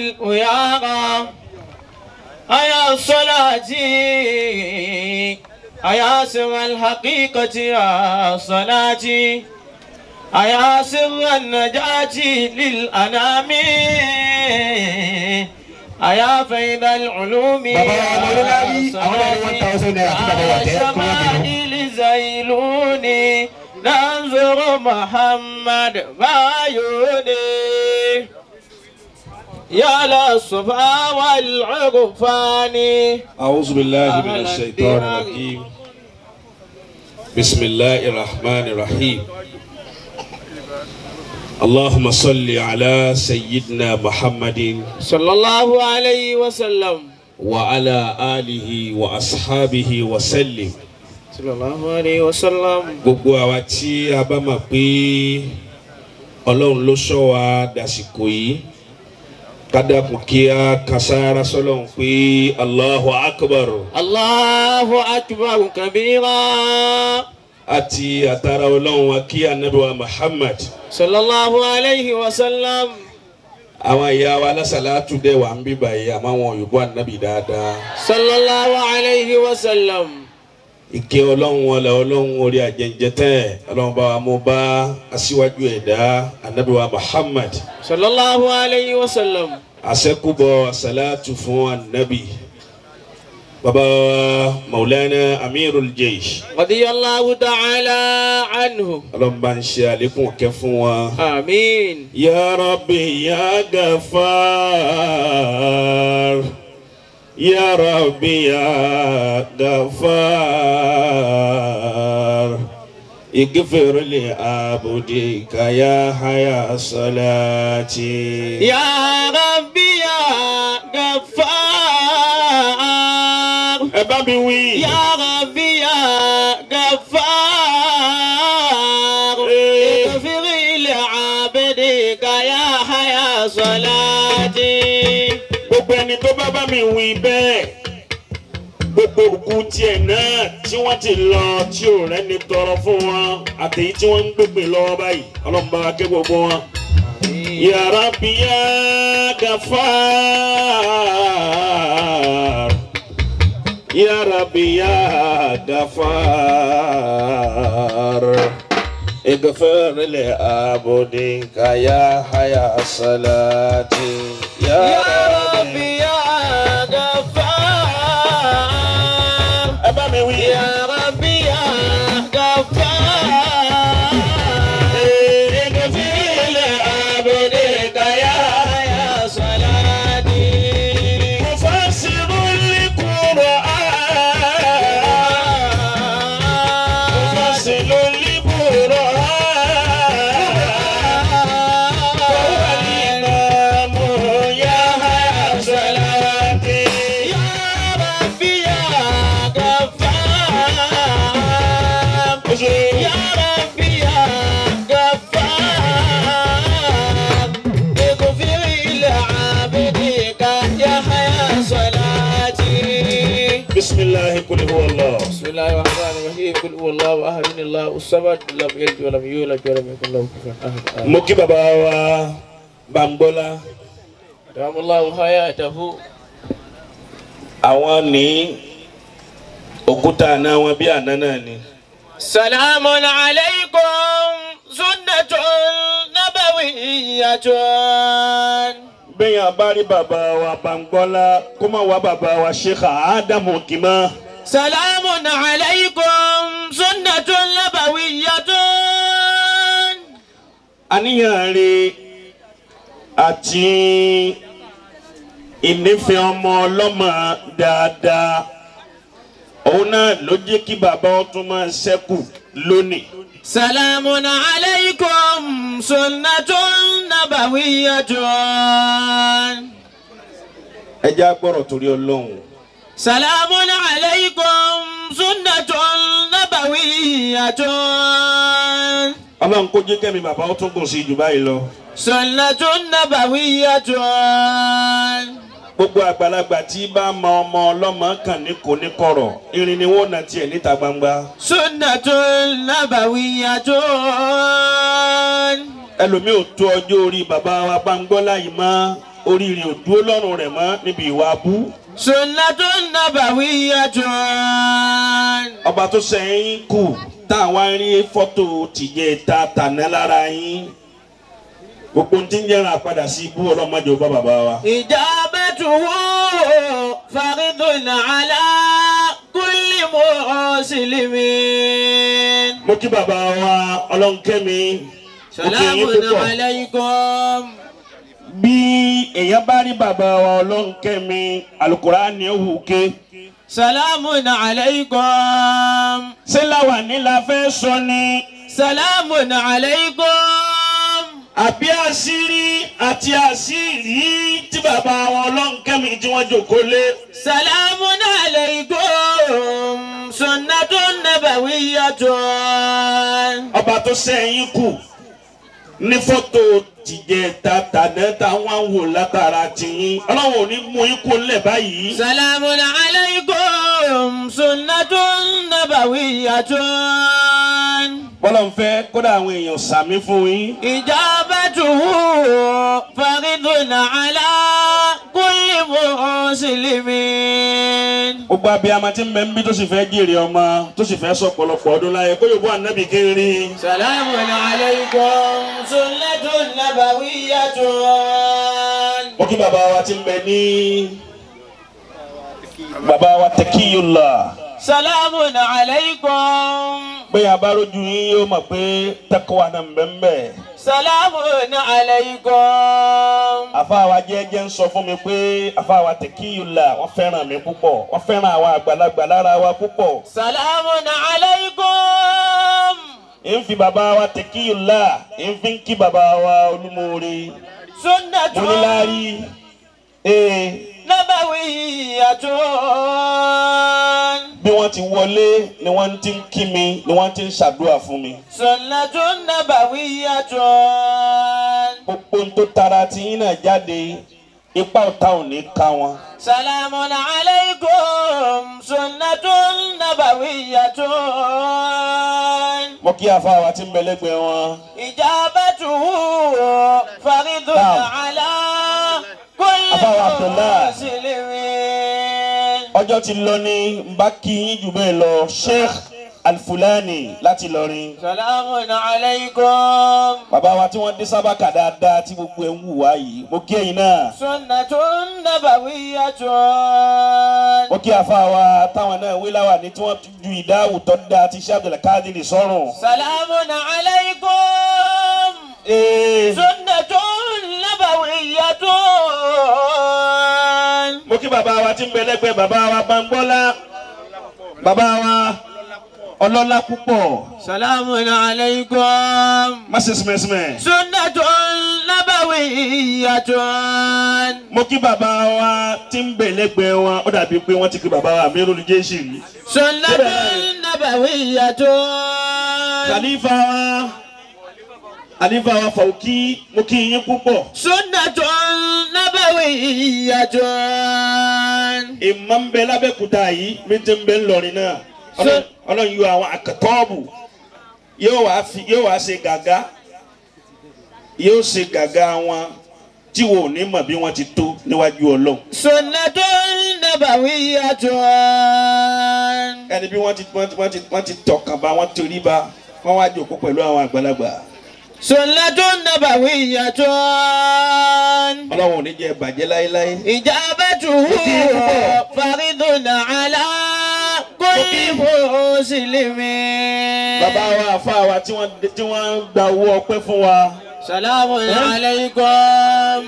الأيارة أيا صلاتي أيا سر الحقيقة يا صلاتي أيا سر النجاة للأنام أيا فيض العلوم يا صلاتي شمائل زيلوني ننظر محمد بعيوني يا للصفا والعرفان. أعوذ بالله من الشيطان الرجيم. بسم الله الرحمن الرحيم. اللهم صل على سيدنا محمد صلى الله عليه وسلم وعلى آله وأصحابه وسلم. صلى الله عليه وسلم. Gbogbo àwa tí a bá mọ̀ pé Ọlọ́run ló ṣọ́ wa dàsìkò yìí, ká dákun kí a kàsára sọ́lọ́run pé Allahu Akbar. Allahu Akbar kabira. Àti àtàrà Ọlọ́run wa kí Ànábì wa Muhammad sallallahu alayhi wa sallam. Àwọn ìyá wa alásàlátù dẹ̀ wà ń bíbà yìí, àmọ́ àwọn òyìnbó Ànábì dáadáa sallallahu alayhi wa sallam. Ìkẹ́ Ọlọ́run ọlẹ Ọlọ́run orí àjẹjẹ tẹ Ọlọ́run bá wa mú bá aṣíwájú ẹ̀dá Ànábì wa Muhammad sallallahu alayhi wa sallam. Àṣẹkùbọ àṣàlátù fún Ànábì bàbá wa Maulana Amirul Jaysh radiyallahu ta'ala anhu. Ọlọ́run bá ń ṣe àlékún kẹ́ fún wa. Àmín. Ya Rabbi ya Ghaffar. Ya Rabbi ya Ghaffar. Ighfir li abdika ya haya salati. Ya Rabbi ya Ghaffar. Ẹ bá mi wí. Ya Rabbi ya Ghaffar. Ighfir li abdika ya haya salati. Gbogbo ẹni tó bá bá mi wí bẹ́ẹ̀, gbogbo òkú tiẹ̀ náà tí wọ́n ti lọ tí ò rẹ́ni tọrọ fún wọn àtẹ̀yí tí wọ́n ń gbègbè lọ́wọ́ báyìí, Ọlọ́run bá wa kẹ́ gbogbo wọn. Ya Rabbi ya Ghaffar. Ya Rabbi ya Ghaffar. Ighfir li abdika ya haya salati. Ya Rabbi ya Ghaffar. Ẹ bá mi wí. Ya Rabbi ya Ghaffar. Ighfir li abdika ya haya salati. Mufassirul Qur'an. Mufassirul Qur'an. Ya Rabbi ya Ghaffar. Ighfir li abdika ya haya salati. Bismillah qul huwa Allah. Bismillahir rahmanir rahim. Qul huwa Allahu ahad, Allahu samad, lam yalid wa lam yulad wa lam yakul lahu kufuwan ahad. Mo kí bàbá wa Bámgbọ́lá. Damallahu hayatahu. Àwọn ní òkúta àná wọn bí àná náà ni. Salamun alaykum sunnatun nabawiyyatun. Bẹ́ẹ̀ yẹn bá rí bàbá wa Bámgbọ́lá kó má wá bàbá wa Sheikh Ádámù Kìmá. Salamun alaykum sunnatun nabawiyyatun. Àníyàn rẹ̀ àti ìnífẹ̀ẹ́ ọmọ ọlọ́mọ dáadáa, òun náà ló jẹ́ kí bàbá ọtún máa ṣẹ́kù lónìí. Salamun alaykum sunnatun nabawiyyatun. Ẹ jẹ́ á gbọ́rọ̀ torí Ọlọ́run. Salamun alaykum sunnatun nabawiyyatun. Ọlọ́run kó jẹ́ kẹ́mi bàbá ọtún gùn sí jù báyìí lọ. Sunnatun nabawiyyatun. Gbogbo àgbàlagbà tí bá mọ ọmọ ọlọ́mọ kàn ní kò ní kọ̀rọ̀, irin ni wọ́n na tiẹ̀ níta gbangba. Sunnatun nabawiyyatun. Ẹlòmíì ò tó ọjọ́ orí bàbá wa Bámgbọ́lá yìí mọ́, oríire ò dúró lọ́rùn rẹ̀ mọ́ níbi ìwà abú. Sunnatun nabawiyyatun. Ọba tó sẹ́yìn kù táwa ń rí fọ́tò tìjẹ́ ta tàná lára yín. Gbogbo tí ń jẹ́ràn àpadà sí ibú ọlọ́mọdé ó bá bàbá wa. Ijabatuhu faridun ala kulli muslimin. Mo kí bàbá wa Ọlọ́nkẹ́mi. Salamun alaykum. Bí èèyàn bá rí bàbá wa Ọlọ́nkẹ́mi, Al-Qur'ani ó hù ké. Salamun alaykum. Ṣé láwàní la fẹ́ sọ ni? Salamun alaykum. Àbí àṣírí àti àṣírí tí bàbá wọn Ọlọ́nkẹ́mi tí wọ́n jókòó lé. Salamun alaykum. Sunnatun nabawiyyatun. Ọba tó sẹ́yìn kù ní fọ́tò tìjẹ́ tàtàdé táwọn wò látara tìyín. Ọlọ́run ò ní mú yín kó lẹ̀ báyìí. Salamun alaykum. Sunnatun nabawiyyatun. Bọ́lá ń fẹ́ kódà àwọn èèyàn sàmí fún yín. Ijabatuhu faridun ala kulli muslimin. Gbogbo abiyamọ tí ń bẹ ń bí tó sì fẹ́ jèrè ọmọ tó sì fẹ́ sọ̀pọ̀lọpọ̀ ọdún láyé kó yóò bó ànábì kiri. Salamun alaykum. Sunnatun nabawiyyatun. Mo kí bàbá wa tí ń bẹ ní bàbá wa Takiyullah. Salamun alaykum. Bẹ́ẹ̀ abárójú yín yóò mọ̀ pé taqwa náà ń bẹ ń bẹ. Salamun alaykum. Àfáà wa jẹ́jẹ́ ń sọ fún mi pé àfáà wa Takiyullah wọ́n fẹ́ràn mi púpọ̀, wọ́n fẹ́ràn àwọn àgbàlagbà lára wa púpọ̀. Salamun alaykum. Ń fi bàbá wa Takiyullah ń fi ń kí bàbá wa Olúmọ̀ọ́rẹ́. Sunnatun Múnilárí. nabawiyyatun. Bí wọ́n ti wọlé ni wọ́n ti ń kí mi ni wọ́n ti ń ṣàdúrà fún mi. Sunnatun nabawiyyatun. Gbogbo ń tó tara ti yín náà jáde ipa ọ̀tá ò ní ká wọn. Salamun alaykum. Sunnatun nabawiyyatun. Mo kí àfáà wa tí ń bẹ lẹ́gbẹ̀ẹ́ wọn. Ijabatuhu faridun ala kulli muslimin. Ọjọ́ ti lọ ní n bá kí yín jù bẹ́ẹ̀ lọ, Sheikh Alfulani láti Ìlọrin. Salamun alaykum. Bàbá wa tí wọ́n dé sábàkà dáadáa tí gbogbo ẹ̀ ń wù wá yìí, mo kí ẹ̀yin náà. Sunnatun nabawiyyatun. Mo kí àfáà wa táwọn náà wí láwà ní tí wọ́n ju ìdáhùn tó dáa ti Sheikh Abdulkadir sọ́rùn. Salamun alaykum. Sunnatun nabawiyyatun. Mo kí bàbá wa tí ń bẹ lẹ́gbẹ̀ẹ́ bàbá wa Bámgbọ́lá, bàbá wa ọlọ́lá púpọ̀. Salamun alaykum. Má ṣe sìmẹ̀sìmẹ̀. Sunnatun nabawiyyatun. Mo kí bàbá wa tí ń bẹ lẹ́gbẹ̀ẹ́ wọn, ó dàbí pé wọ́n ti kí bàbá wa Amirul Jayshi rí. Sunnatun nabawiyyatun. Khalifa wa Khalifa wa Fawki, mo kí yín púpọ̀. Sunnatun nabawiyyatun. Ìmọ̀ ń bẹ lábẹ́kúta yìí, mi ti ń bẹ ńlọrin náà. Ọlọ́run yóò àwọn àkàtọ́ọ̀bù yóò wá ṣe gàgá, yóò ṣe gàgá wọn tí wọn ò ní mọ̀ bí wọ́n ti tó níwájú Ọlọ́run. Sunnatun nabawiyyatun. Ẹni bí wọ́n ti tọkàn bá wọ́n torí bá wọ́n wá jókòó pẹ̀lú àwọn àgbàlagbà. Sunnatun nabawiyyatun. Ọlọ́run ò ní jẹ́ bàjẹ́ láéláé. Ijabatuhu faridun ala kulli muslimin. Bàbá wa àfáà wa tí wọ́n gba owó ọpẹ́ fún wa. Salamun alaykum.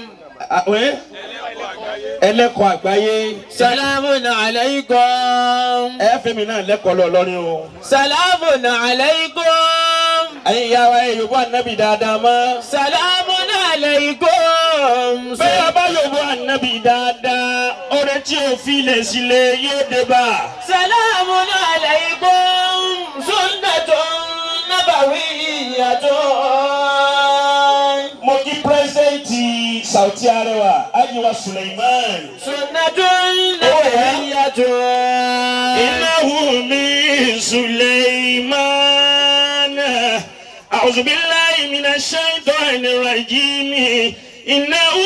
Ẹlẹ́kọ̀ọ́ àgbáyé. Salamun alaykum. Ẹ fẹ́mi náà lẹ́kọ̀ọ́ lọ lọ́rin o. Salamun alaykum. Ẹ̀yin ìyá wa ẹ̀ yòówó ànábì dáadáa mọ́. Salamun alaykum. Bẹ́ẹ̀ bá yòówó ànábì dáadáa, ọrẹ tí o fi lè sílẹ̀ yóò dé bá. Salamun alaykum. Sunnatun nabawiyyatun. Mo kí pírẹ́sẹ̀ntì Sauti Arẹwà, Ajiwa Suleiman. Sunnatun nabawiyyatun. Innahu min Suleiman. A'udhu billahi minash shaitani rajim. Innahu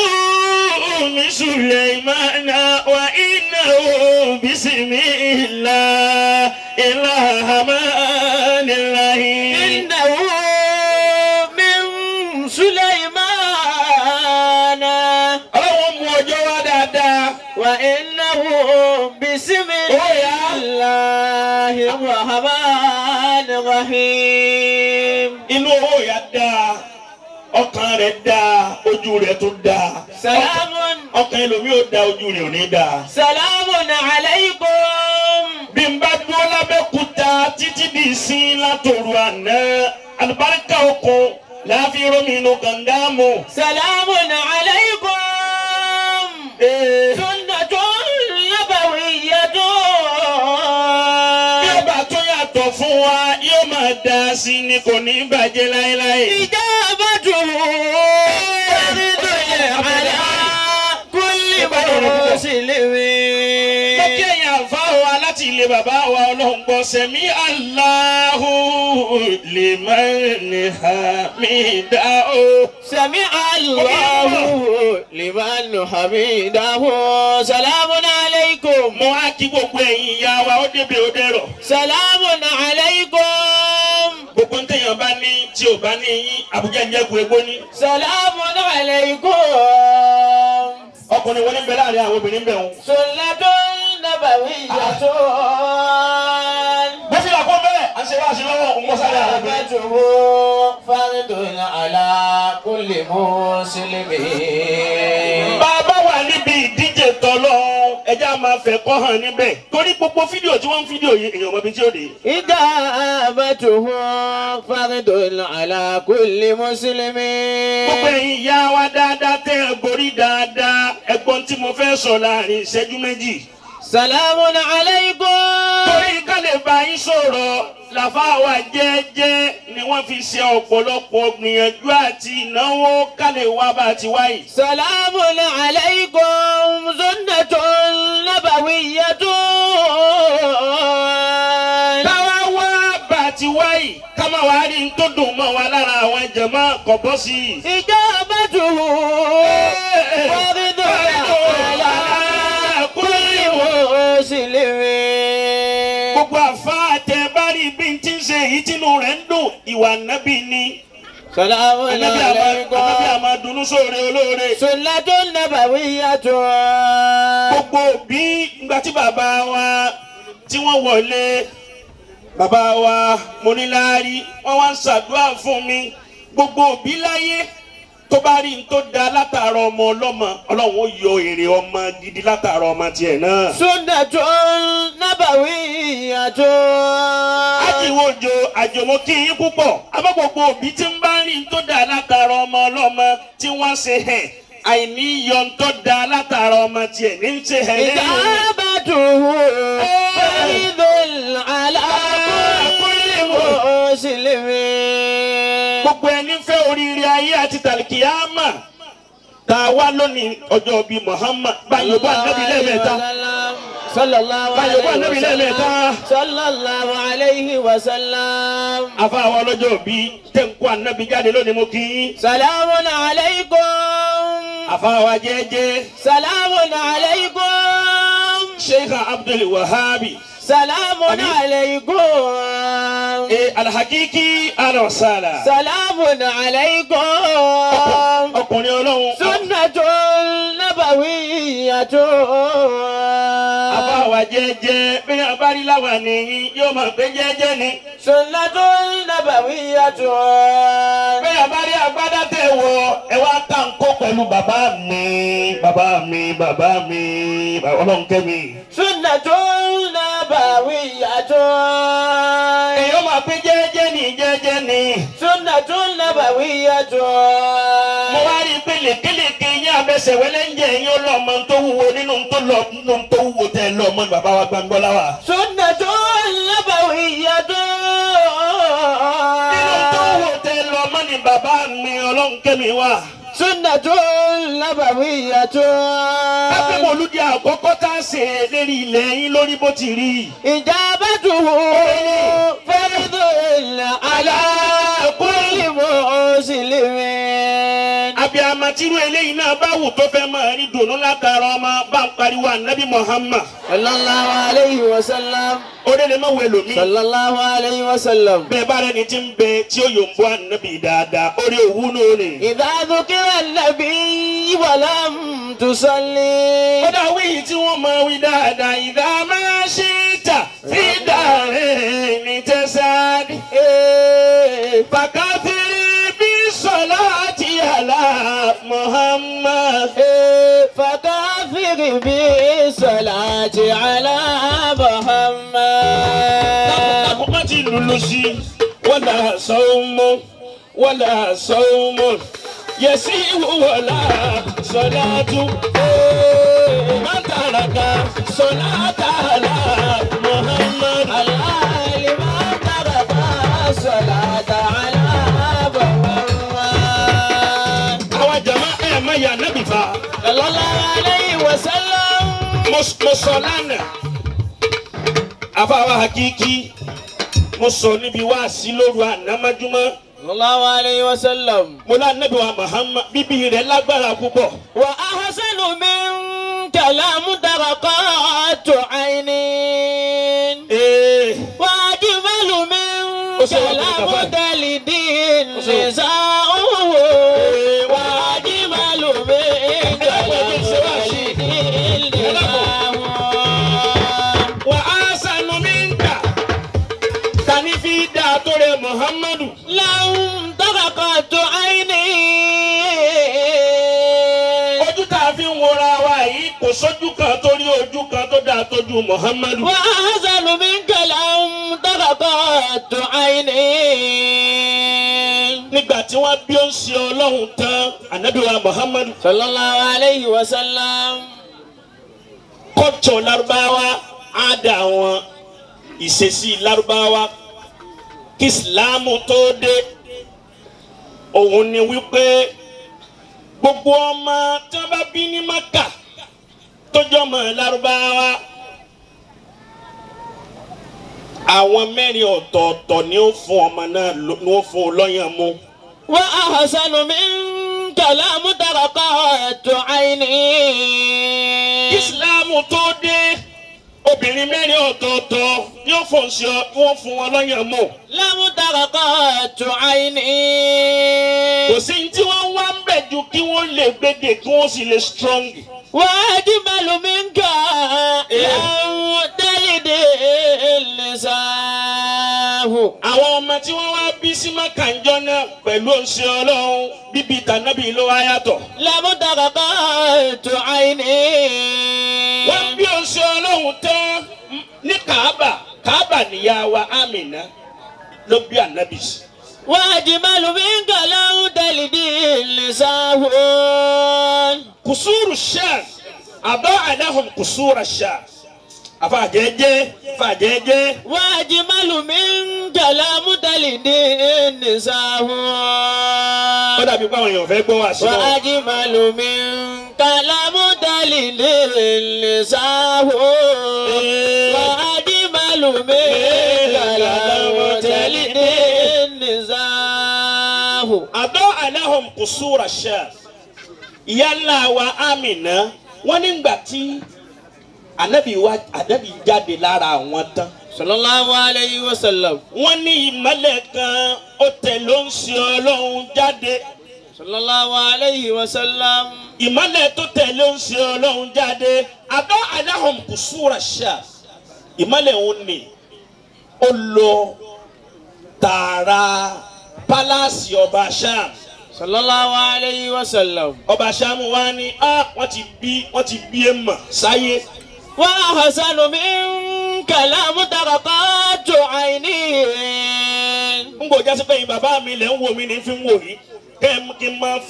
min Sulaymana wa innahu bismillahir rahmanir rahim. Innahu min Sulaymana. Ọlọ́run mú ọjọ́ wá dáadáa. Wa innahu bismillahir rahmanir rahim. Inú owó ìyá dáa, ọkàn rẹ̀ dáa, ojú rẹ̀ tún dáa. Salamun. Ọkàn ẹlòmíì ò dáa, ojú rẹ̀ ò ní dáa. Salamun alaykum. Bí n bá dúró lábẹ́kúta títí di ìsín látòru àná, àlùbáríkà okun láàfin rómi inú kànga mu. Salamun alaykum. Sunnatun nabawiyyatun. Bí ó bá tún yàtọ̀ fún wa, yóò máa dá sí ni kò ní bàjẹ́ láéláé. Ijabatuhu fardun ala kulli muslimin. Mo kí ẹ̀yin àlùfáà wa láti ilé bàbá wa Ọlọ́run gbọ́ sẹ́mi Allahu liman hamidahu. Sami Allahu liman hamidahu. Salamun alaykum. Mo á kí gbogbo ẹ̀yin ìyá wa ó débi ó dẹ̀rọ̀. Salamun alaykum. Gbogbo ń tẹ̀yàn bá ní tí ò bá ní yín, Àbújá ń jẹ́ ku egbó ní. Salamun alaykum. Ọkùnrin wọlé ń bẹ láàrin àwọn obìnrin ń bẹ wọn. Sunnatun nabawiyyatun. Bó ṣe là kó bẹ́ẹ̀, à ń ṣe wá sí lọ́wọ́ òun mọ́sálẹ̀ àwọn obìnrin. Ijabatuhu fardun ala kulli muslimin. Bàbá wà níbi ìdíje tọ́lọ́, ẹjẹ́ a máa fẹ́ kọ́ hàn níbẹ̀. Torí gbogbo fídíò tí wọ́n ń fídíò yìí, èèyàn mọ̀ bí tí ó dé. Ijabatuhu fardun ala kulli muslimin. Gbogbo ẹ̀yin ìyá wa dáadáa tẹ́ ẹ borí dáadáa, ẹ̀gbọ́n tí mo fẹ́ sọ láàrin ìṣẹ́jú méjì. Salamun alaykum. Torí ká lè bá yín sọ̀rọ̀ làfáà wa jẹ́jẹ́ ni wọ́n fi ṣe ọ̀pọ̀lọpọ̀ gbìyànjú àti ìnáwó ká lè wá bá a ti wáyìí. Salamun alaykum sunnatun nabawiyyatun. Káwá wá bá a ti wáyìí ká má wá rí n tó dùn mọ́ wa lára àwọn jàmá kò bọ́ sí i. Ijabatuhu fardun ala kulli muslimin. Gbogbo àfáà tẹ bá rí bí n ti ń ṣe èyí tínú rẹ̀ ń dùn ìwà nábì ni. Salamun Ànábì alaykum. àmà dùnú sóore olóore. Sunnatun nabawiyyatun. Gbogbo òbí ìgbà tí bàbá wa tí wọ́n wọlé bàbá wa Moníláárí wọ́n wá ń ṣàdúrà fún mi. Gbogbo òbí láyé tó bá rí n tó da látara ọmọ ọlọ́mọ Ọlọ́run ó yọ èrè ọmọ gidi látara ọmọ tiẹ̀ náà. Sunnatun nabawiyyatun. Ajiwojo àjòmó kí yín púpọ̀ àmọ́ gbogbo òbí tí ń bá rí n tó da látara ọmọ ọlọ́mọ tí wọ́n ṣe hẹ̀ àìní yọ n tó da látara ọmọ tiẹ̀ ní ṣe hẹ̀ lẹ́yìn. Ijabatuhu fardun ala kulli muslimin. Gbogbo ẹni fẹ́ oríire ayé àti tàlìkìyámà tá a wá lónìí ọjọ́ bíi Muhammad báyìí bá nábì lẹ́ẹ̀mẹ́ta. Sallallahu Báyìí bá nábì lẹ́ẹ̀mẹ́ta. Sallallahu alayhi wa sallam. Àfa àwọn ọlọ́jọ́ bíi tẹ̀kọ́ ànábì jáde lónìí mo kí yín. Salamun alaykum. Àfa wa jẹ́jẹ́. Salamun alaykum. Sheikh Abdul Wahabi. Salamun alaykum. Alhakiki alọ̀sálà. Salamun alaykum. Ọkùnrin Ọlọ́run. Sunnatun nabawiyyatun. Àfa wa jẹ́jẹ́ bí a bá rí láwa nìyí yóò máa pé jẹ́jẹ́ ni. Sunnatun nabawiyyatun. Bí a bá rí agbádá tẹ̀ wọ ẹ wá ká ń kó pẹ̀lú bàbá mi bàbá mi bàbá mi Ọlọ́run kẹ́ mi. Sunnatun nabawiyyatun. Èyí ó máa pé jẹ́jẹ́ ni jẹ́jẹ́ ni. Sunnatun nabawiyyatun. Mo wá rí i pé lékelèké yín abẹ́sẹ̀ wẹ́lẹ́ ń jẹ yín ó lọ ọmọ tó wúwo nínú tó lọ nínú tó wúwo tẹ lọ ọmọ bàbá wa Gbàngbọ́lá wa. Sunnatun nabawiyyatun. Nínú tó wúwo tẹ lọ ọmọ ni bàbá mi Ọlọ́run kẹ́mi wà. Sunnatun nabawiyyatun. Káfí mòlúdi àkọ́kọ́ tá a ṣe lérí ilẹ̀ yín lórí bó ti rí. Ijabatuhu fardun ala kulli tírú eléyìí náà bá wù tó fẹ́ máa rí dùnú látara ọmọ bá ń pariwo ànábì Muhammad. Sallallahu alayhi wa sallam. Ó lè má wẹ̀ lómi. Sallallahu alayhi wa sallam. Bẹ́ẹ̀ bá rẹni tí ń bẹ tí ó yòǹbó ànábì dáadáa ó rí òwú náà ni. Idha dhukira an-nabi wa lam tusalli. Ó dà wí tí wọ́n máa wí dáadáa idha ma shi'ta fi daraini tasadi. Fakathiri bi salati ala Muhammad. Fakathiri bi salati ala Muhammad. Àkókò tí lulu sí wala sawmu wala sawmu yasi'u wala salatu man taraka salata ala Muhammad. Man taraka salata ala Muhammad. Àwa jama ẹ̀ má yà nábì fa. Sallallahu alayhi wa sallam. Mo sọ lánàá. Àfàwà hakiki mo sọ níbi wáàsí lóru ànámájúmọ́. Sallallahu alayhi wa sallam. Mo lá nábì wa Muhammad bíbí rẹ̀ lágbára púpọ̀. Wa ahsanu minka lam taraqatu aynin. Wa ajmalu minka lam talidi nisa'u. Wa ajmalu minka lam talidi nisa'u. Wa ahsanu minka tani fi dáa tó rẹ̀ Muhammadu. Lam taraqatu aynin. Ojú tá a fi ń wora wa yìí kò sójú kan tó rí ojú kan tó dáa tójú Muhammadu. Wa ahsanu minka lam taraqatu aynin. Nígbà tí wọ́n bí ó ń ṣe Ọlọ́run tán, ànábì wa Muhammadu. Sallallahu alayhi wa sallam. Kọ́tọ̀ Lárúbáwá á dà wọn ìṣesí Lárúbáwá kí Ìsìlámù tó dé. Òun ni wípé gbogbo ọmọ tí wọ́n bá bí ní Mákà tó jẹ́ ọmọ Lárúbáwá àwọn mẹ́rin ọ̀tọ̀ọ̀tọ̀ ni ó fún ọmọ náà ni ó fún un lọ́yàn mú. Wa ahsanu minka lam taraqatu aynin. Ìsìlámù tó dé obìnrin mẹ́rin ọ̀tọ̀ọ̀tọ̀ ni ó fún wọ́n fún wọn lọ́yàn mú. Lam taraqatu aynin. Kò sí tí wọ́n wá ń bẹ̀ ju kí wọ́n lè gbédè kí wọ́n sì lè strong. Wa ajmalu minka lam talidi nisa'u. Àwọn ọmọ tí wọ́n wá bí sí Mákà ńjọ́ náà pẹ̀lú òǹṣẹ́ Ọlọ́run bíbí tànábì ló wá yàtọ̀. Lam taraqatu aynin. Wọ́n bí òǹṣẹ́ Ọlọ́run tán ní Kàábà. Kàábà níyà wa Àmìnà ló bí ànábì sí. Wa ajmalu minka lam talidi nisa'u. Kùsùrù ṣáà àbá àdáhùn kùsùrù ṣáà. Àfàjẹ́jẹ́ fàjẹ́jẹ́. Wa ajmalu minka lam talidi nisa'u. Ó dàbí pé àwọn èèyàn fẹ́ gbọ́ wá sí Wa náà. ajmalu minka lam talidi nisa'u. Wa ajmalu minka lam talidi nisa'u. Àbá àdáhùn kùsùrù ṣáà. Ìyá ńlá wa Àmìnà wọ́n nígbà tí ànábì wa ànábì jáde lára àwọn tán. Sallallahu alayhi wa sallam. Wọ́n ní ìmọ́lẹ̀ kan ó tẹ̀ ló ń ṣe Ọlọ́run jáde. Sallallahu alayhi wa sallam. Ìmọ́lẹ̀ tó tẹ̀ ló ń ṣe Ọlọ́run jáde. Àbá àdáhùn kùsùrà ṣá. Ìmọ́lẹ̀ òun ni ó lọ tààrà pálásì ọba Ṣáàm. Sallallahu alayhi wa sallam. Ọba Ṣáàm wa ní á wọ́n ti bí ẹ̀ mọ̀ sáyé. Wa ahsanu minka lam taraqatu aynin. N kò jásí pé yín bàbá mi lẹ̀ ń wò mí ní fi ń wò yìí kẹ́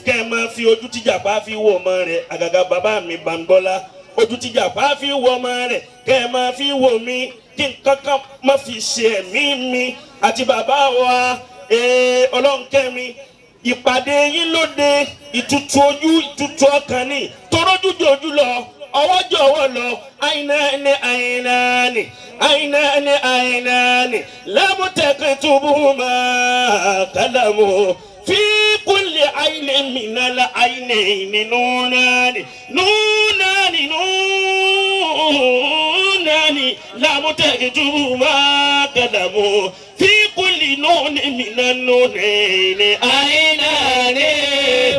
ẹ máa fi ojú tíjàpá fi wò ọmọ rẹ̀ àgàgà bàbá mi Bàǹgbọ́lá ojú tíjàpá fi wò ọmọ rẹ̀ kẹ́ ẹ máa fi wò mí kí nǹkan kan má fi ṣe ẹ̀mí mi àti bàbá wa Ọlọ́nkẹ́mi ìpàdé yín lóde ìtutù ojú ìtutù ọkàn ni torójú jòjú lọ ọwọ́ jọ̀wọ́ lọ àìnáni àìnáni àìnáni àìnáni lámùtẹ́kìtùbù máa kálámù. Fi kulli aynin minal aynayni nunani nunani nunani lam tajuma kalamu fi kulli nunin minan nunayni aynani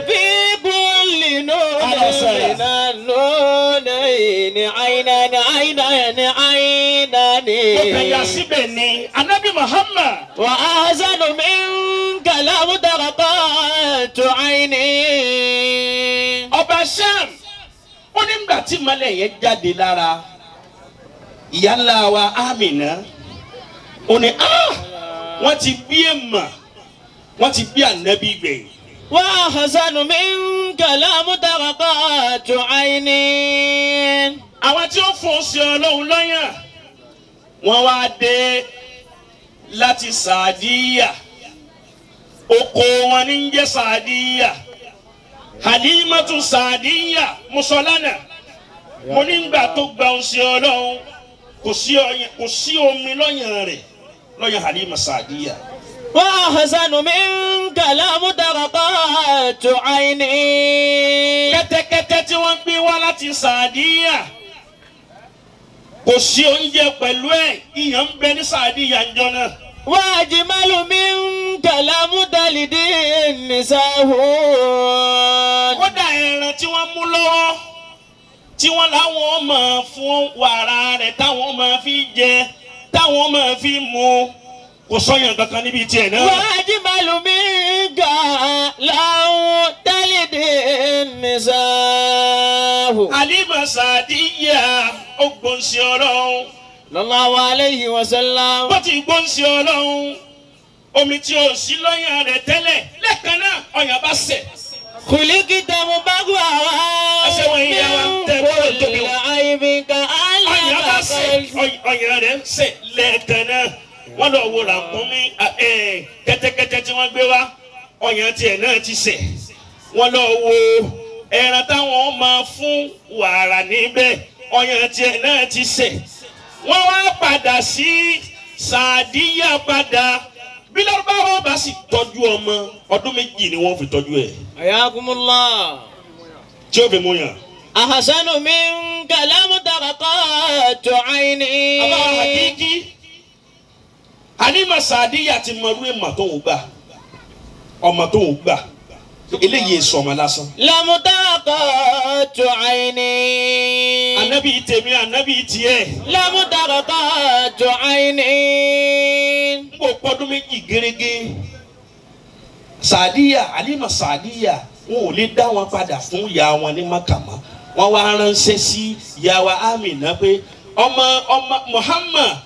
fi kulli nunin minan nunayni aynani aynani aynani. Mo kàn yà síbẹ̀ ni Anabi Muhammad. Wa ahsanu minka lam tarqatu ayni. Ọba Sham ó ní nígbà tí ìmọ́lẹ̀ yẹn jáde lára ìyá ńlá wa Amina ó ní wọ́n ti bí èèmà wọ́n ti bí ànábì gbẹ̀yìn. Wa ahsanu minka lam tarqatu ayni. Àwọn tí ó fún sí Ọlọ́run lọ́yàn wọ́n wá dé láti Sàdíyà oko wọn ní ń jẹ́ Sàdíyà Halimatu Sàdíyà Musolana mo nígbà tó gba oṣù Ọlọ́run kò sí omi lọ́yàn rẹ̀ lọ́yàn Halima Sàdíyà. Wa ahsanu minka lam tarqatu ayni. Kẹ́tẹ́kẹ́tẹ́ tí wọ́n gbé wá láti Sàdíyà kò sí oúnjẹ pẹ̀lú ẹ̀ ìyàn ń bẹ ní Sàdíyà ńjọ́ náà. Wa ajmalu minka lam talidi nisa'u. Kódà ẹran tí wọ́n mú lọ́wọ́ tí wọ́n láwọn máa fún wàrà rẹ̀ táwọn máa fi jẹ táwọn máa fi mu kò sọyàn kankan níbi tiẹ̀ náà. Wa ajmalu minka lam talidi nisa'u. Halima Sàdíyà ó gbóǹsì Ọlọ́run. Sallallahu alayhi wa sallam. Bó ti gbóǹsì Ọlọ́run omi tí o sí lọ́yàn rẹ̀ tẹ́lẹ̀ lẹ́ẹ̀kan náà ọyàn bá sẹ̀. Khuliqta mubarra'an min kulli aybin ka'annaka. Ọyàn bá sẹ̀ ọyàn rẹ̀ sẹ̀ lẹ́ẹ̀kan náà wọ́n lọ wo ràkúnmí kẹ́tẹ́kẹ́tẹ́ tí wọ́n gbé wá ọyàn tiẹ̀ náà ti sẹ̀ wọ́n lọ wo ẹran táwọn máa fún wàrà níbẹ̀ ọyàn tiẹ̀ náà ti sẹ̀ wọ́n wá padà sí Sàdíyà padà bí Lárúbáwá bá sì tọ́jú ọmọ ọdún méjì ni wọ́n fi tọ́jú ẹ̀. Ayakumullah. Tí ó fi mú yàn. Ahsanu minka lam tarqatu ayni. Àbá àkíkí Halima Sàdíyà ti mọrú èèmà tó ń gbà ọmọ tó ń gbà eléyìí sọ ọmọ lásán. Lam tarqatu ayni. Ànábì tèmi ànábì tiẹ̀. Lam tarqatu ayni. N kò pọ́dún méjì gérégé Sàdíyà Halima Sàdíyà wọn ò lè dá wọn padà fún ìyá wọn ní Mákà mọ́ wọn wá ránṣẹ́ sí ìyá wa Amina pé ọmọ ọmọ Muhammad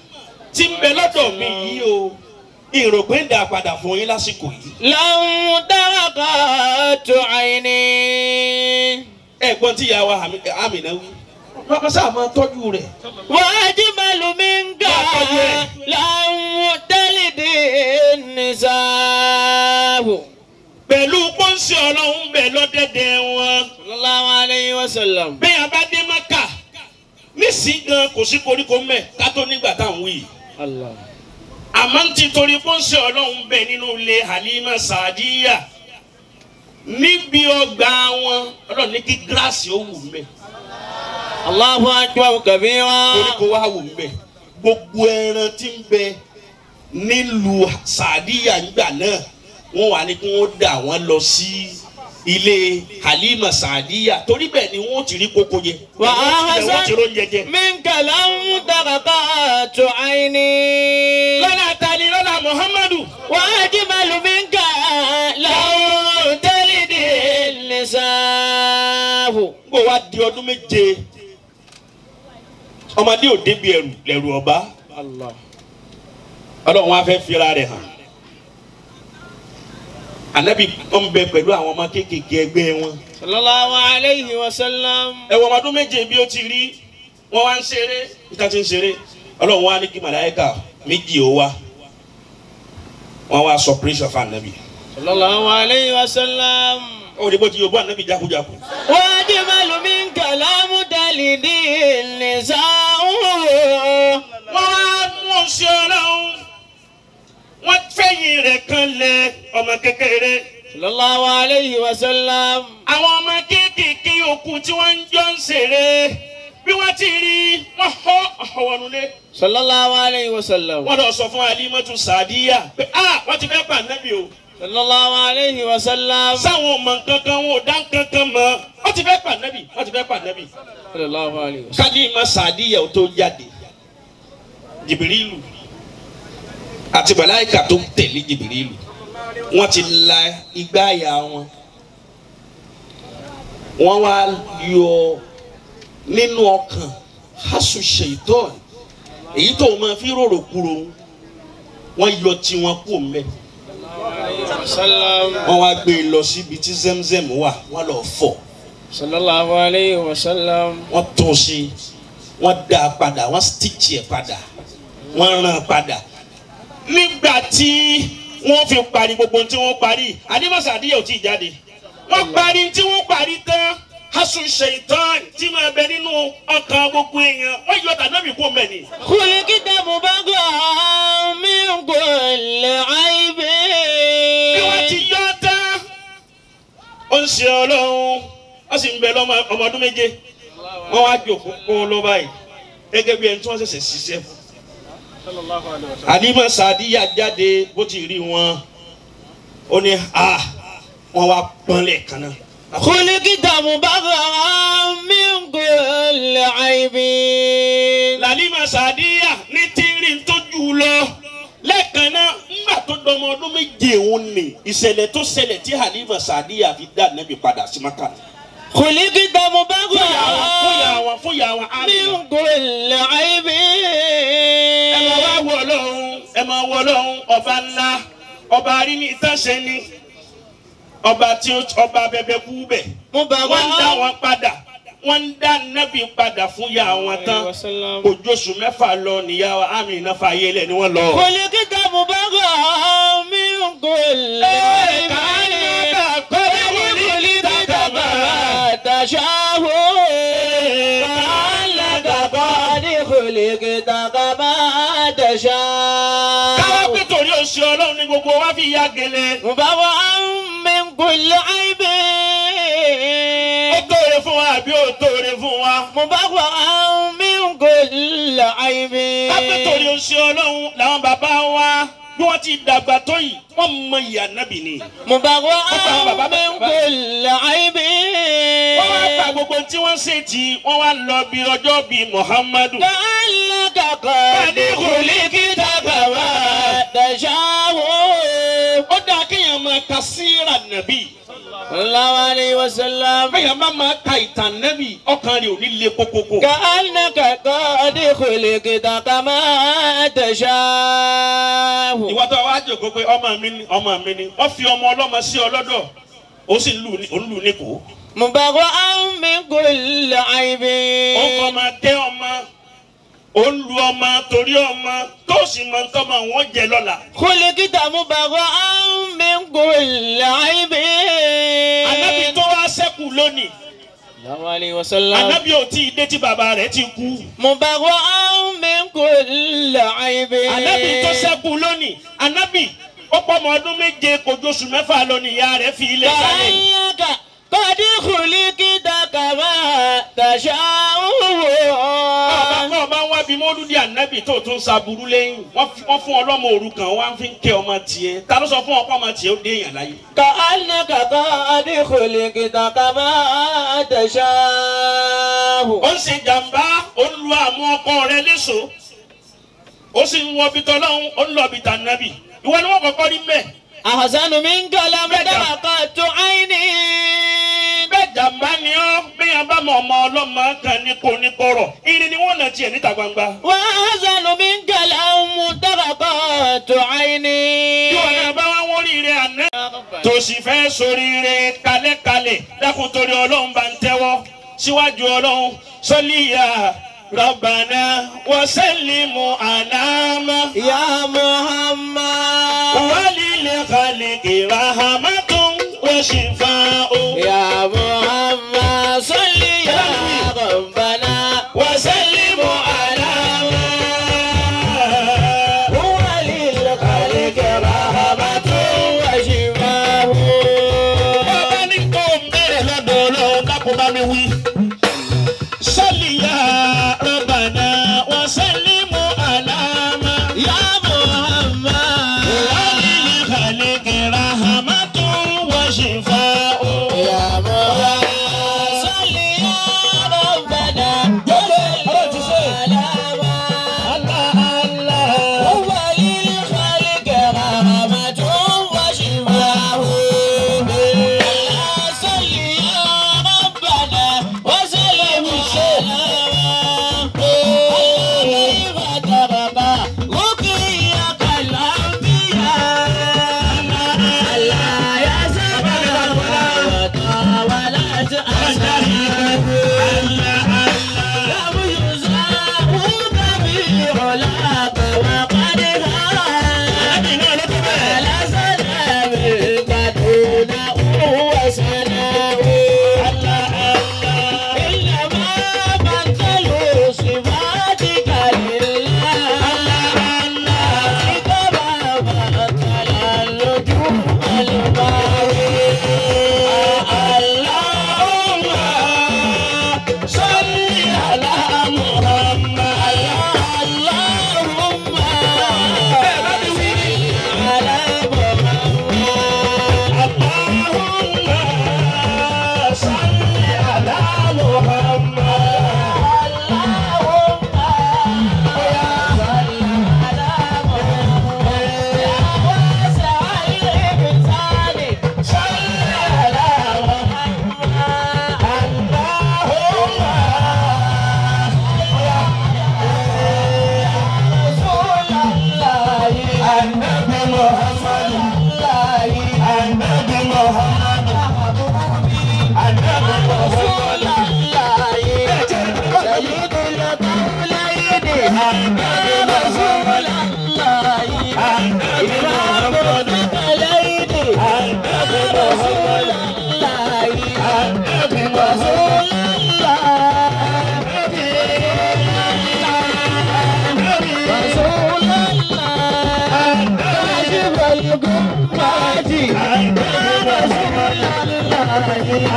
tí ń bẹ lọ́dọ̀ mi yìí o ìrò pé ń dà padà fún yín lásìkò yìí. Lam tarqatu ayni. Ẹ̀gbọ́n tí ìyá wa Amina wí wọ́n sábà máa tọ́jú rẹ̀. Wa ajmalu minka lam talidi nisa'u. Pẹ̀lú pọ́ńsì Ọlọ́run bẹ̀ lọ́dẹ̀dẹ̀ wọn. Sallallahu alayhi wa sallam. Bẹ́ẹ̀ a bá dé Mákà nísìnyí gan kò sí koríko mẹ́ ká tó nígbà tá à ń wí. Allah. Àmọ́ ń ti torí pọ́ńsì Ọlọ́run bẹ̀ nínú ilé Halima Sàdíyà níbi ọgbà wọn Ọlọ́run ní kí gíláàsì ó wù mẹ́. Allahu akbar kabira. Koríko wá wù mẹ́ gbogbo ẹran tí ń bẹ nílùú Sàdíyà nígbà náà wọ́n wà ní kí wọ́n dà wọ́n lọ sí ilé Halima Sàdíyà torí bẹ́ẹ̀ ni wọ́n ti rí kókó jẹ. Wa ahsan minka lam tarqatu ayni. Lọ́la tani lọ́la Muhammadu. Wa ajmalu minka lam talidi nisa'u. N kò wá di ọdún méje ọmọdé ò débi ẹrù lẹ́rù ọba. Ọlọ́run wa fẹ́ fira rẹ̀ hàn. Ànábì ń bẹ pẹ̀lú àwọn ọmọ kéékèèké ẹgbẹ́ wọn. Sallallahu alayhi wa sallam. Ẹ̀wọ̀n ọmọdún méje bí ó ti rí wọ́n wá ń ṣeré níta ti ń ṣeré Ọlọ́run wa ní kí màláíkà méjì ó wá wọ́n wá sọ pírísọ̀ fún Ànábì. Sallallahu alayhi wa sallam. Ó ní bó ti yóò bó Ànábì jákujáku. Wa ajmalu minka lam talidi nisa'u. Wọ́n wá mú oṣù Ọlọ́run wọ́n fẹ̀yìn rẹ̀ kan lẹ̀ ọmọ kékeré. Sallallahu alayhi wa sallam. Àwọn ọmọ kéékèèké yòókù tí wọ́n ń jọ ń ṣeré bí wọ́n ti rí wọ́n họ́ ọ̀wọ́nulé. Sallallahu alayhi wa sallam. Wọ́n lọ sọ fún Alimatu Sadiya pé wọ́n ti fẹ́ pa Ànábì o. Sallallahu alayhi wa sallam. Sáwọn ọmọ nǹkankan wọn ò dá nǹkankan mọ́. Wọ́n ti fẹ́ pa Ànábì, wọ́n ti fẹ́ pa Ànábì. Sallallahu alayhi wa sallam. Kálímà Sadiya ò tó jáde. Jìbìrìlù àti màláíkà tó tẹ̀lé Jìbìrìlù wọ́n ti la igbá àyà wọn. Wọ́n wá yọ nínú ọkàn hasu ṣèitọ́ọ̀nù èyí tó máa fi rorò kúrò wọ́n yọ tiwọn kú mẹ́. Wọ́n wá gbé e lọ síbi tí Zemzem wà wọ́n lọ fọ̀. Sallallahu alayhi wa sallam. Wọ́n tún sí wọ́n dá a padà wọ́n stitch ẹ̀ padà wọ́n rán padà. Nígbà tí wọ́n fi parí gbogbo tí wọ́n parí Halima Sadiya ò tí ì jáde. Wọ́n parí tí wọ́n parí tán hasu ṣèitán tí máa bẹ nínú ọkàn gbogbo èèyàn wọ́n yọ tànàbì kú mẹ́ni. Khuliqta mubarra'an min kulli aibin. Bí wọ́n ti yọ tán ó ń ṣe ọlọ́run wọ́n sì ń bẹ lọ́mọ ọdún méje wọ́n wá jòkó kó lọ báyìí gẹ́gẹ́ bí ẹni tí wọ́n ṣẹ̀ṣẹ̀ ṣiṣẹ́ fún. Halima Sadiya jáde bó ti rí wọn ó ní wọ́n wá pọ́nlẹ̀ kan náà. Khuliqta mubarra'an min kulli aibin. Halima Sadiya ní tíírí tó jù lọ lẹ́ẹ̀kan náà ńgbà tó dọmọ ọdún méje òun ni ìṣẹ̀lẹ̀ tó ṣẹlẹ̀ tí Halima Sadiya fi dá Ànábì padà sí Mákà. Khuliqta mubarra'an fún ìyá wọn min kulli aibin. Ẹ máa wá wọ Ọlọ́run, ẹ máa wọ Ọlọ́run ọba ńlá ọba aríní ìtànṣe ni ọba tí ọba bẹbẹ kú bẹ. Wọ́n ń dá wọn padà wọ́n ń dá Nábì padà fún ìyá wọn tán kò jóṣù mẹ́fà lọ níyà Àmínà fàyè lẹ̀ ni wọ́n lọ. Khuliqta mubarra'an min kulli aibin. Khuliqta kama tasha'u. Khuliqta kama tasha'u. Káwá pé torí oṣù Ọlọ́run ni gbogbo wa fi ya gèlè. Mubarra'an min kulli aibin. Ó tóore fún wa àbí ó tóore fún wa. Mubarra'an min kulli aibin. Ká pé torí oṣù Ọlọ́run làwọn bàbá wa bí wọ́n ti dàgbà tó yìí wọ́n mọ ìyá Nábì ni. Mubarra'an min kulli aibin. Wọ́n wá gba gbogbo tí wọ́n ṣe tí wọ́n wá lọ bí ọjọ́ bí Muhammadu. Ka'annaka qad khuliqta kama tasha'u. Ó dáa kéèyàn máa ka síra nàbì. Sallallahu alayhi wa sallam. Kéèyàn bá máa ka ìtàn nàbì ọkàn rẹ̀ ò ní le kókókó. Ka'annaka qad khuliqta kama tasha'u. Ìwọ tó wá jòkó pé ọmọ mi ni ọmọ mi ni wọ́n fi ọmọ ọlọ́mọ sí ọ lọ́dọ̀ ó sì ń lù ní kó. Mubarra'an min kulli aibin. Ó kọ́ máa tẹ́ ọmọ ó ń lu ọmọ torí ọmọ tó sì mọ tọmọ wọn jẹ lọ́la. Khuliqta mubarra'an min kulli aibin. Ànábì tó wá ṣẹ́kù lónìí. Sallallahu alayhi wa sallam. Ànábì ò tí ì dé tí bàbá rẹ̀ ti kú. Mubarra'an min kulli aibin. Ànábì tó ṣẹ́kù lónìí. Ànábì ó pọ̀ ọmọ ọdún méje kò ju oṣù mẹ́fà lọ ní ìyá rẹ̀ fi ilẹ̀ kalẹ̀. Qad khuliqta kama tasha'u. Ọba ọba wá bí mọ́lúdì ànábì tó tún ṣàbùrú lẹ́yìn wọ́n fún ọlọ́mọ òrukàn wọ́n fi ń kẹ́ ọmọ tiẹ̀ ta ló sọ fún ọkọ ọmọ tiẹ̀ ó dé èèyàn láyé. Ka'annaka qad khuliqta kama tasha'u. Ó ń ṣe jàǹbá ó ń lu àmú ọkọ rẹ̀ léṣo ó sì ń wọ bitọ́ lọ́hún ó ń lọ bìtà ànábì ìwọ ni wọ́n kọ́kọ́ rí mẹ́. Ahsanu minka lam taraqatu ayni. Bẹ́ẹ̀ jàǹbá ni ọ́ bẹ́ẹ̀ bá mọ ọmọ ọlọ́mọ kan ní kò ní kọ̀rọ̀ irin ni wọ́n nà tiẹ̀ níta gbangba. Wa ahsanu minka lam taraqatu ayni. Bí wọn náà bá wá wọ́n rí ire àná tó sì fẹ́ sórí ire kalẹ̀kalẹ̀ dákun torí Ọlọ́run bá ń tẹ́wọ́ síwájú Ọlọ́run sọ́líyà Rabbana wa sallimu ala ma. Ya Muhammad. Walil khalqi rahmatun wa shifa'u. Ya Muhammad salli ya Rabbana wa sallimu ala ma. Walil khalqi rahmatun wa shifa'u.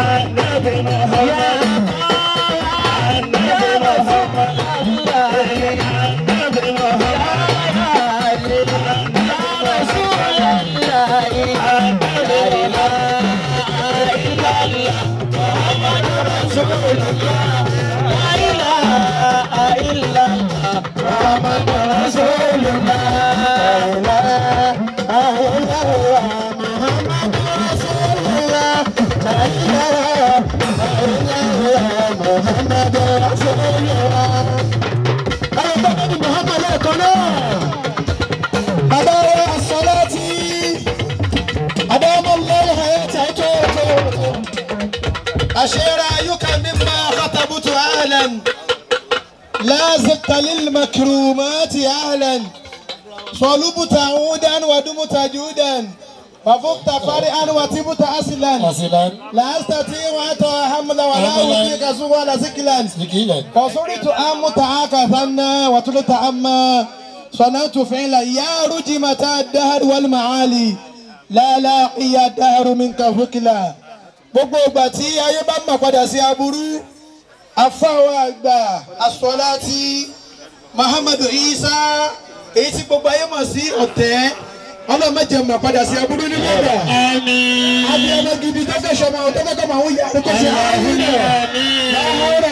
Ànábì Muhammad. Ànábì Muhammad. Ànábì Muhammad. Ya Rasulallah. La ilaha illallah Muhammadur Rasulullah. La ilaha illallah Muhammadur Rasulullah. La ilaha illallah Muhammadur Rasulullah. La ilaha illallah Muhammadur Rasulullah. Ayọ̀ Muhammad lẹ́ẹ̀kan náà. Bàbá wa As-Salati. أدام الله حياته. أشير أيك مما خطبت أهلا لا زدت للمكرومات أهلا صلبت عودا ودمت جودا وفقت فرعا وتبت أصلا لا أستطيع أن حملا ولا أطيق سوى ثقلا فصرت أم تعاكثنا وتلت أما صنعت فعلا يا رجمة الدهر والمعالي لا لاقي الدهر منك ثقلا. Gbogbo ìgbà tí ayé bá mọ̀ padà sí aburú, afáwọn àgbà As-Salati Muhammadu Isa, èyí tí gbogbo ayé mọ̀ sí ọ̀tẹ́, ọlọ́mọdé mọ̀ padà sí aburú nínú ìgbà. Àmín. Abiyamọ gidi tó fẹ́ sọmọ tó fẹ́ kọ́ mọ̀ àwọn yàrá kó ṣe àmín.